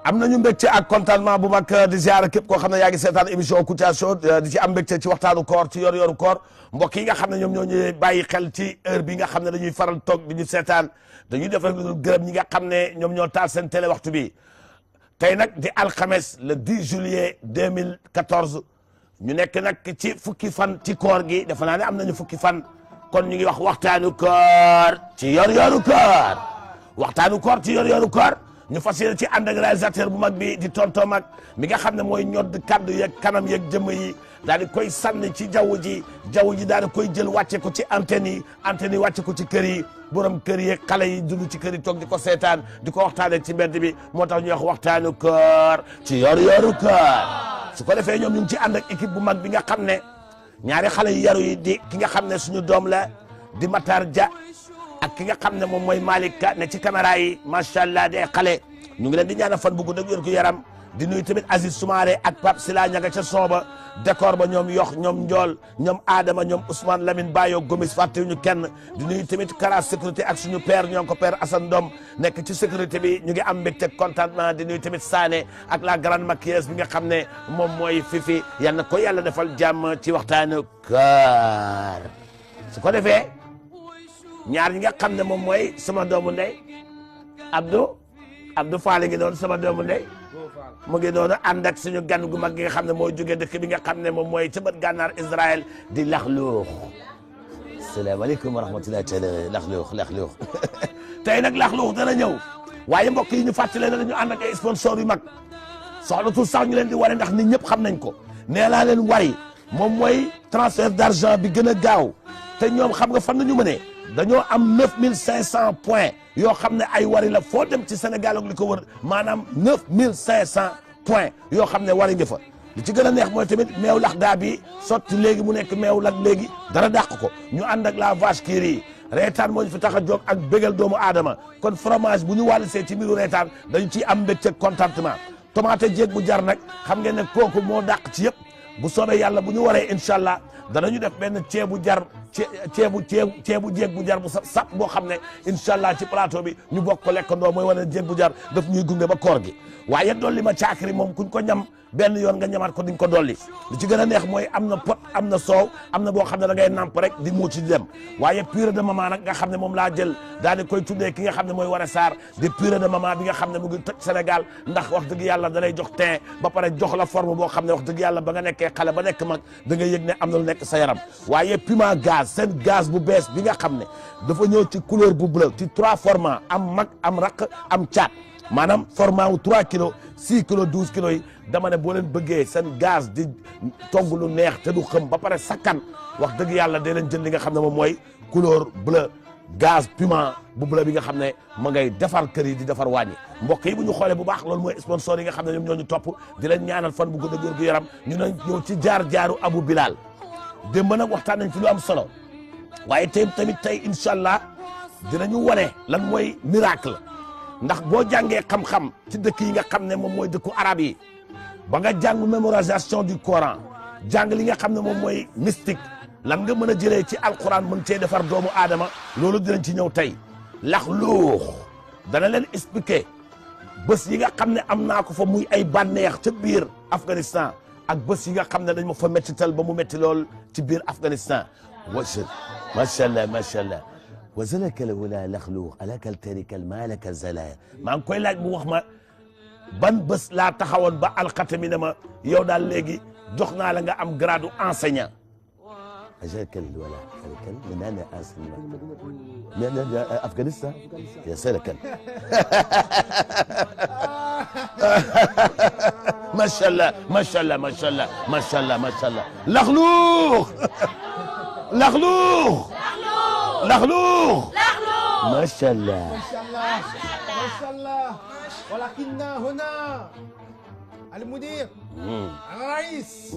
am nañu mbégte ak contentement bu mag di ziar képp koo xam ne yaa ngi seetaan émission Kouthia Show di ci am mbégte ci waxtaanu koor ci yor-yoru koor mbokk yi nga xam ne ñoom ñoo ñuy bàyyi xel ci heure bi nga xam ne dañuy faral toog di ñu seetaan dañuy def rek lu gërëm ñi nga xam ne ñoom ñoo taal seen télé waxtu bi tey nag di alxames le 10 juillet 2014 ñu nekk nag ci fukki fan ci koor gi defe naa ne am nañu fukki fan kon ñu ngi wax waxtaanu koor ci yor-yoru koor waxtaanu koor ci yor-yoru koor. ñu fas yéene ci ànd ak réalisateur bu mag bi di tonton mag mi nga xam ne mooy ñodd kaddu yeeg kanam yeeg jëmm yi daal di koy sànni ci jaww ji daal di koy jël wàcce ko ci antenne yi wàcce ko ci kër yi borom kër yeeg xale yi dund ci kër yi toog di ko seetaan di ko waxtaanee ci mbedd bi moo tax ñuy wax waxtaanu koor ci yor-yoru koor su ko defee ñoom ñu ngi ci ànd ak équipe bu mag bi nga xam ne ñaari xale yu yaru yi di ki nga xam ne suñu doom la di Matar Dia ak ki nga xam ne moom mooy Malick Ka ne ci caméra yi macha allah de xale ñu ngi leen di ñaanal fan bu gudd ak wér gu yaram di nuyu tamit Aziz Soumaré ak Pape Sila ñaga ca sooba décor ba ñoom yox ñoom Njool ñoom Adama ñoom Ousmane Lamine Bayo Gomis fàttewuñu kenn di nuyu tamit Kara sécurité ak suñu père ñoo ko père Assane Dom nekk ci sécurité bi ñu ngi am mbégte contentement di nuyu tamit Sané ak la grande maquilleuse bi nga xam ne moom mooy Fifi yal na ko yàlla defal jàmm ci waxtaanu koor su ko defee ñaar ñi nga xam ne moom mooy sama doomu ndey Abdou Fall ngi doon sama doomu ndey mu ngi doon ànd ak suñu gan gu mag gi nga xam ne mooy jóge dëkk bi nga xam ne moom mooy tëbët gànnaar Israël di Laxluux salaamaaleykum wa rahmatullahi taala Laxluux tey nag Laxluux dana ñëw waaye mbokk yi ñu fàttali ne dañu ànd ak ay sponsor yu mag soxlatul sax ñu leen di wari ndax nit ñëpp xam nañ ko nee naa leen wari moom mooy transfert d'argent bi gën a gaaw te ñoom xam nga fan nañu mënee dañoo am 9500 points yoo xam ne ay wari la foo dem ci Sénégal ak li ko wër maanaam 9500 points yoo xam ne wari nga fa li ci gën a neex mooy tamit meew lax daa bi sotti léegi mu nekk meew lak léegi dara dàq ko ñu ànd ak la vache qui rit reetaan moo ñu fi tax a jóg ak bégal doomu aadama kon fromage bu ñu wàllisee ci mbiru reetaan dañu ciy am mbégte contentement tomate jéeg bu jar nag xam ngeen ne kooku moo dàq ci yëpp bu soobee yàlla bu ñu waree incha allah danañu def benn ceebu jar ceebu jéeg bu jar bu sap boo xam ne incha allah ci plateau bi ñu bokk ko lekkandoo mooy wane jéeg bu jar daf ñuy gunge ba koor gi waaye dolli ma caakiri moom kuñ ko ñam benn yoon nga ñamaat ko diñ ko dolli li ci gën a neex mooy am na pot am na soow am na boo xam ne da ngay namp rek di muuc ci dem waaye purée de maman nag nga xam ne moom laa jël daal di koy tuddee ki nga xam ne mooy Waré Sarr di purée de maman bi nga xam ne mu ngi toj Sénégal ndax wax dëgg yàlla da lay jox teint ba pare jox la forme boo xam ne wax dëgg yàlla ba nga nekkee xale ba nekk mag da nga yëg ne am na lu nekk sa yaram waaye piment gaz seen gaz bu bees bi nga xam ne dafa ñëw ci couleur bu bleu ci 3 formats am mag am raq am caat maanaam format wu 3 kilos 6 kilos 12 kilos yi dama ne boo leen bëggee seen gaz di togg lu neex te du xëm ba pare sakkan wax dëgg yàlla dee leen jël li nga xam ne moom mooy couleur bleu gaz piment bu bleu bi nga xam ne ma ngay defar kër yi di defar wàññi mbokk yi bu ñu xoolee bu baax loolu mooy sponsor yi nga xam ne ñoom ñoo ñu topp di leen ñaanal fan bu gudd ak wér gu yaram ñu ne ñëw ci jaar-jaaru Abou Bilal démb nag waxtaan nañ fi lu am solo waaye tey tamit tey incha allah dinañu wane lan mooy miracle ndax boo jàngee xam-xam ci dëkk yi nga xam ne moom mooy dëkku arab yi ba nga jàng mémorisation du Coran jàng li nga xam ne moom mooy mystique lan nga mën a jëlee ci alquran mën cee defar doomu aadama loolu dinañ ci ñëw tey Laxluux dana leen expliquer bés yi nga xam ne am naa ko fa muy ay bànneex ca biir Afghanistan ak bés yi nga xam ne dañ ma fa méttital ba mu métti lool ci biir Afghanistan wajal macha allah macha allah wazalaka lawla Laxluux alakal tarikal malaka zala maa ngi koy laaj mu wax ma ban bés laa taxawoon ba alxatami ne ma yow daal léegi jox naa la nga am grade enseignant أجاكل ولا أجاكل من أنا أصل من أفغانستان يا سلكل ما شاء الله ما شاء الله ما شاء الله ما شاء الله ما شاء الله لخلوخ لخلوخ لخلوخ ما شاء الله ما شاء الله ما شاء الله ولكن هنا المدير الرئيس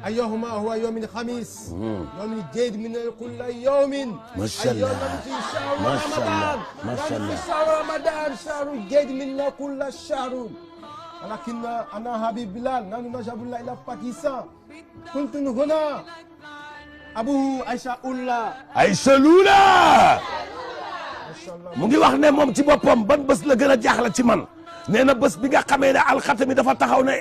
أيهما هو يوم الخميس يوم الجيد من كل يوم ما شاء الله في شهر ما شاء الله رمضان ما شاء الله في شهر رمضان شهر الجيد من كل الشهر ولكن أنا حبيب بلال نحن نذهب إلى باكستان كنت هنا أبوه عائشة الله Aïcha Lula mu ngi wax ne moom ci boppam ban bés la gën a jaaxle ci man nee na bés bi nga xamee ne alxatami dafa taxaw ne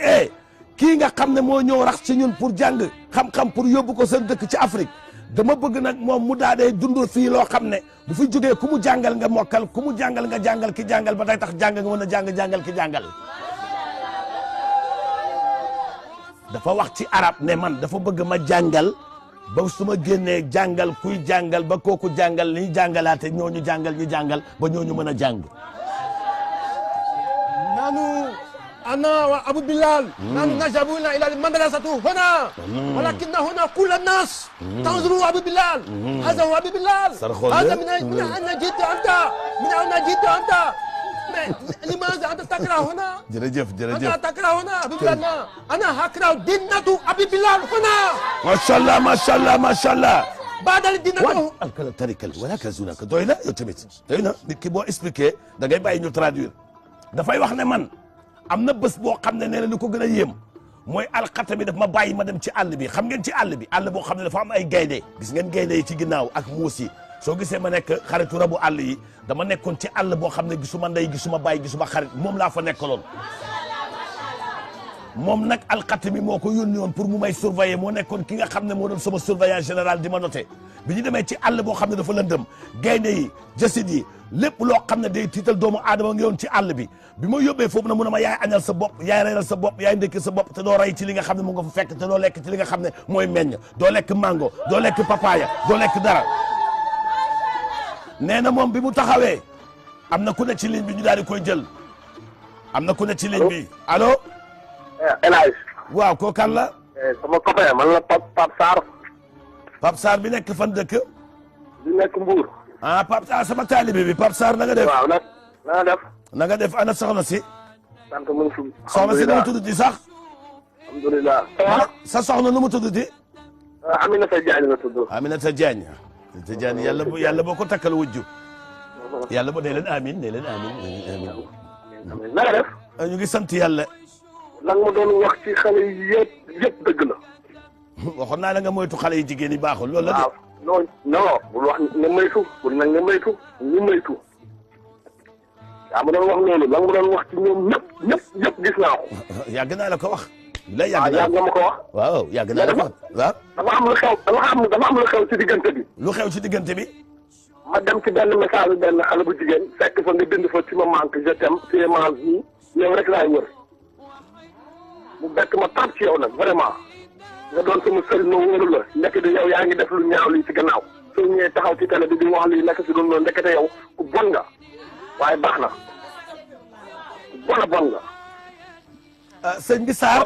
kii nga xam ne moo ñëw rax ci ñun pour jàng xam-xam pour yóbbu ko seen dëkk ci Afrique dama bëgg nag moom mu daa dee dund fii loo xam ne bu fi jógee ku mu jàngal nga mokkal ku mu jàngal nga jàngal ki jàngal ba day tax jàng nga mën a jàngal ki jàngal. dafa wax ci arab ne man dafa bëgg ma jàngal ba su ma génnee jàngal kuy jàngal ba kooku jàngal li ñu jàngalaate ñooñu jàngal ñu jàngal ba ñooñu mën a jàng. أنا وأبو بلال نحن نذهبون إلى المدرسة هنا ولكن هنا كل الناس تنظروا أبو بلال هذا هو أبو بلال هذا من أين جئت أنت من أين جئت أنت لماذا أنت تقرأ هنا jërëjëf أنت تقرأ هنا أبو بلال أنا أقرأ دينة أبو بلال هنا ما شاء الله ما شاء الله ما شاء الله بعد الدينة alkala tarikal wala kazuna ka doy na yow tamit doy na nit ki boo expliqué da ngay bàyyi ñu traduire dafay wax ne man am na bés boo xam ne nee na li ko gën a yéem mooy alxatami daf ma bàyyi ma dem ci àll bi xam ngeen ci àll bi àll boo xam ne dafa am ay gaynde gis ngeen gaynde yi ci ginnaaw ak muus yi soo gisee ma nekk xaritu rabu àll yi dama nekkoon ci àll boo xam ne gisuma ndey gisuma bàyyi gisuma xarit moom laa fa nekkaloon moom nag alxatami moo ko yónni woon pour mu may surveiller moo nekkoon ki nga xam ne moo doon sama surveillant général di ma noté bi ñu demee ci àll boo xam ne dafa lëndëm gaynde yi jasit yi lépp loo xam ne day tiital doomu aadama ngi yoon ci àll bi bi ma yóbbee foofu na mun a ma yaay añal sa bopp yaay reeral sa bopp yaay ndekki sa bopp te doo rey ci li nga xam ne mu nga fa fekk te doo lekk ci li nga xam ne mooy meññ doo lekk mango doo lekk papaya doo lekk dara nee na moom bi mu taxawee am na ku ne ci ligne bi ñu daal di koy jël am na ku ne ci ligne bi allo El Hadj. waaw koo kan la sama copain man la Pape Sarr. Pape Sarr bi nekk fan dëkk di nekk Mbour. ah Pape Sarr sama taalibe bi Pape Sarr na nga def waaw nag na nga def. na nga def ana soxna si sant mu ngi fi. soxna si nu mu tudd di sax alhamdulilah. sa soxna nu mu tudd di Aminata Diagne la tudd. Aminata Diagne Aminata Diagne yàlla boo ko takkal wujju yàlla boo nee leen amin nee leen amin na nga def. ñu ngi sant yàlla lan ma doon wax ci xale yi yëpp dëgg la. waxoon naa la nga moytu xale yi jigéen yi baaxul loolu la de. waaw non bul wax nga moytu bul nag nga moytu ñu moytu. yaa ma doon wax loolu lan ma doon wax ci ñoom ñëpp gis naa ko. yàgg naa la ko wax. la yàgg naa nga ma ko wax. waaw yàgg naa la ko wax waaw. dafa am lu xew dafa am lu xew ci diggante bi. lu xew ci diggante bi. ma dem ci benn message benn xale bu jigéen fekk fa nga bind fa ci ma manque je t'aime tu es ma vie yow rek laay wër. mu bekk ma taab ci yow nag vraiment nga doon sama sëriñ ma wóoru la nekk di yow yaa ngi def lu ñaaw lii ci gannaaw soo ñëwee taxaw ci télé bi di wax lii nekk si doon loolu ndekete yow ku bon nga waaye baax na ku bon nga. sëñ bi Sarr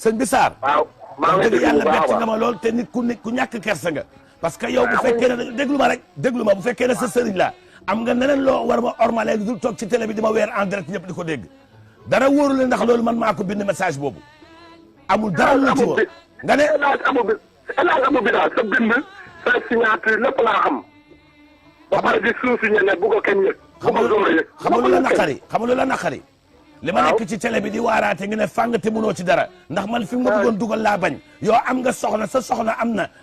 sëñ bi Sarr. waaw maa ngi lay yàlla bett nga ma lool te nit ku ñàkk kersa nga. parce que yow bu fekkee ne déglu ma rek déglu ma bu fekkee ne sa sëriñ la am nga neneen loo war ma ormalee du toog ci télé bi di ma weer en direct ñëpp di ko dégg. dara wóoru leen ndax loolu man maa ko bind message boobu amul dara lu ci woon nga ne amu bi daal sa bind sa signature lépp laa xam ba pare di suuf si ñene bu ko kenn yëg xamalu la naqari li ma nekk ci télé bi di waaraate nga ne fàng te mënoo ci dara ndax man fi nga bëggoon dugal laa bañ yow am nga soxna sa soxna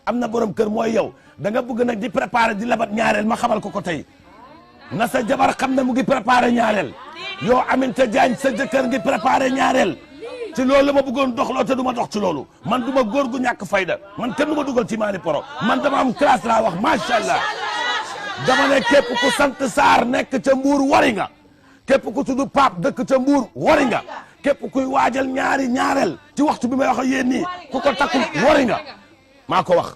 am na borom kër mooy yow da nga bëgg nag di préparer di labat ñaareel ma xamal ko tey na sa jabar xam ne mu ngi préparer ñaareel yow Aminata Diagne sa jëkkër ngi préparé ñaareel ci loolu la ma bëggoon doxloo te du ma dox ci loolu man du ma góor gu ñàkk fayda man kenn du ma dugal ci maani poro man dama am classe laa wax macha allah dama ne képp ku sant Sarr nekk ca Mbuur wari nga képp ku tudd Pape dëkk ca Mbuur wari nga képp kuy waajal ñaareel ci waxtu bi may wax ak yéen nii ku ko takkul wari nga maa ko wax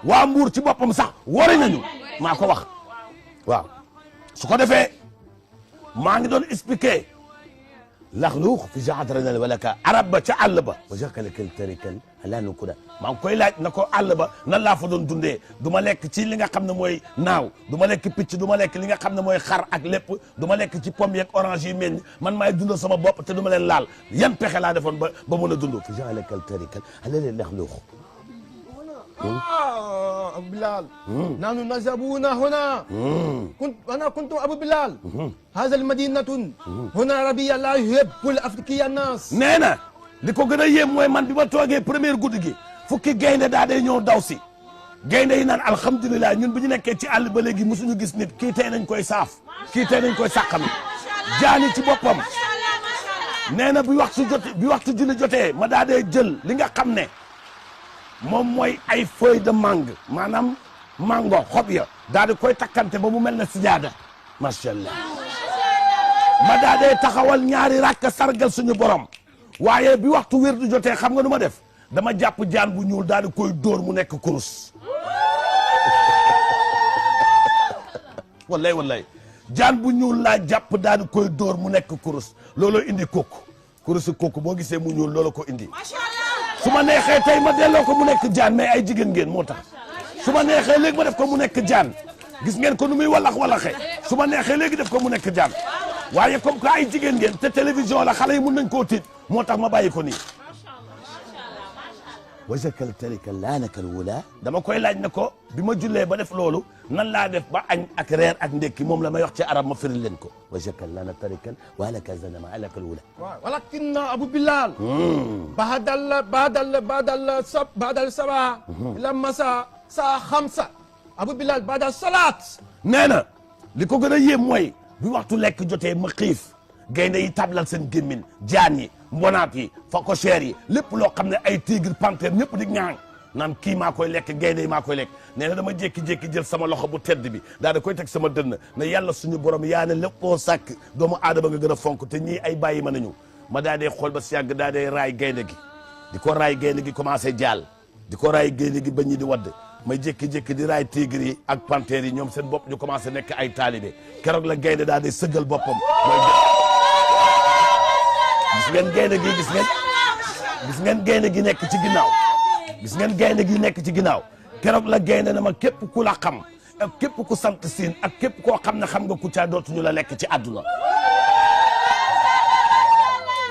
waa Mbuur ci boppam sax wari nañu maa ko wax waaw su ko defee maa ngi doon expliqué laxluux fi jaxatarana wala ka arab ba ca àll ba wa jakalakal tarikal ala nu kuda maa ngi koy laaj na ko àll ba nan laa fa doon dundee du ma lekk ci li nga xam ne mooy naaw du ma lekk picc du ma lekk li nga xam ne mooy xar ak lépp du ma lekk ci pomme yeeg orange yi meññ man maay dundal sama bopp te du ma leen laal yan pexe laa defoon ba mën a dund fi jakalakal tarikal ala laxluux أبو بلال نحن نذهبون هنا كنت أبو بلال هذا المدينة هنا ربي الله يحب الأفريقيا الناس nee na li ko gën a yéem mooy man bi ma toogee première guddi gi fukki gaynde daa day ñëw daw si gaynde yi naan alhamdulilah ñun bi ñu nekkee ci àll ba léegi mosuñu gis nit kii tey nañ koy saaf kii tey nañ koy sàqami jaani ci boppam nee na bi waxtu julli jotee ma daa dee jël li nga xam ne moom mooy ay feuille de mangue maanaam mango xob ya daa di koy takkante ba mu mel na sijaada macha allah ma daa dee taxawal ñaari rakk sargal suñu borom waaye bi waxtu wér du jotee xam nga nu ma def dama jàpp jaan bu ñuul daal di koy dóor mu nekk kurus wallaay jaan bu ñuul laa jàpp daal di koy dóor mu nekk kurus looloo indi kooku kurusu kooku boo gisee mu ñuul loolu ko indi su ma neexee tey ma delloo ko mu nekk jaan mais ay jigéen ngeen moo tax su ma neexee léegi ma def ko mu nekk jaan gis ngeen ko nu muy walaxee su ma neexee léegi def ko mu nekk jaan waaye comme que ay jigéen ngeen te télévision la xale yi mun nañ koo tiit moo tax ma bàyyi ko nii wajakal tarika laanakal wula dama koy laaj ne ko bi ma jullee ba def loolu nan laa def ba añ ak reer ak ndekki moom la may wax ci arab ma firil leen ko wajakal laana tarikal walaka zanama alakal wula walakin Abu Bilal badal saba ila masa saa xamsa Abu Bilal badal salaat nee na li ko gën a yéem mooy bi waxtu lekk jotee ma xiif gaynde yi tablal seen gémmin jaan yi mbonaat yi phocochère yi lépp loo xam ne ay tigre panthère ñëpp di ñaan naan kii maa koy lekk gaynde yi maa koy lekk nee na dama jékki-jékki jël sama loxo bu tedd bi daal di koy teg sama dënn ne yàlla suñu borom yaa ne lépp koo sàkk doomu aadama nga gën a fonk te ñii ay bàyyi ma nañu ma daa dee xool ba si yàgg daa dee raay gaynde gi di ko raay gaynde gi commencé jaal di ko raay gaynde gi ba ñi di wadd may jékki-jékki di raay tigre yi ak panthère yi ñoom seen bopp ñu commencé nekk ay taalibe keroog la gaynde daal di sëggal boppam gis ngeen gaynde gi gis ngeen gaynde gi nekk ci ginnaaw gis ngeen gaynde gi nekk ci ginnaaw keroog la gaynde na ma képp ku la xam ak képp ku sant siin ak képp koo xam ne xam nga ku caa dootuñu la lekk ci àdduna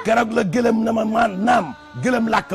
keroog la gëlëm na ma naam gëlëm làkk